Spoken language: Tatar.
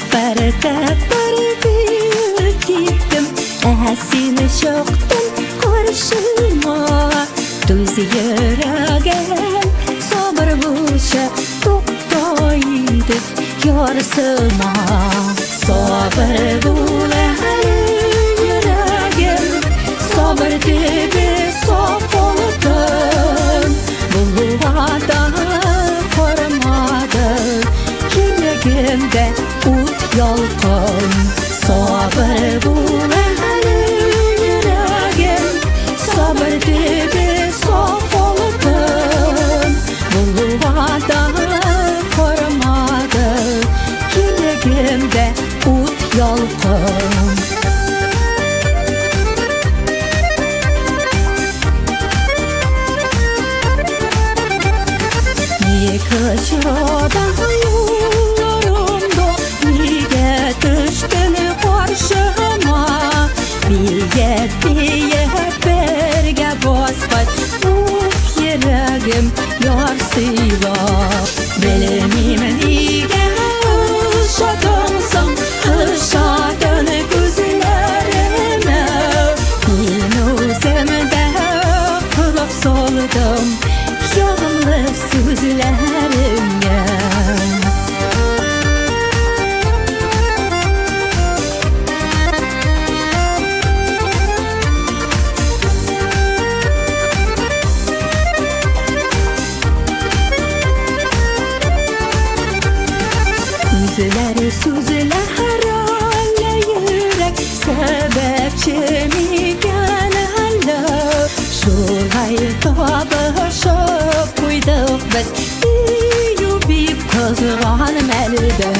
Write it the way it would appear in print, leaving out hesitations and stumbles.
Тәпәр-тәпәр биеп киттем, ә син чыктың каршыма. Түз йөрәгем, сабыр булчы, тукта инде, ярсыма. Сабыр бул әле, йөрәгем, сабыр төбе саф алтын. Булуга да карамады, йөрәгемдә ут ялкын. Сабыр бул әле, йөрәгем, сабыр төбе саф алтын. Булуга да карамады, йөрәгемдә ут ялкын. Ник очрадың юлларымда, нигә төштең каршыма? Биеп-биеп бергә баскач, уф, йөрәгем ярсыйла. Белмим, нигә ошадың соң, ошадың күзләремә. Мин үзем дә колак салдым ягымлы сүзләреңә. Сүзләр, сүзләр, әллә йөрәк сәбәпче микән әллә? Шулай табышып куйдык без, ию бик кызган мәлдә.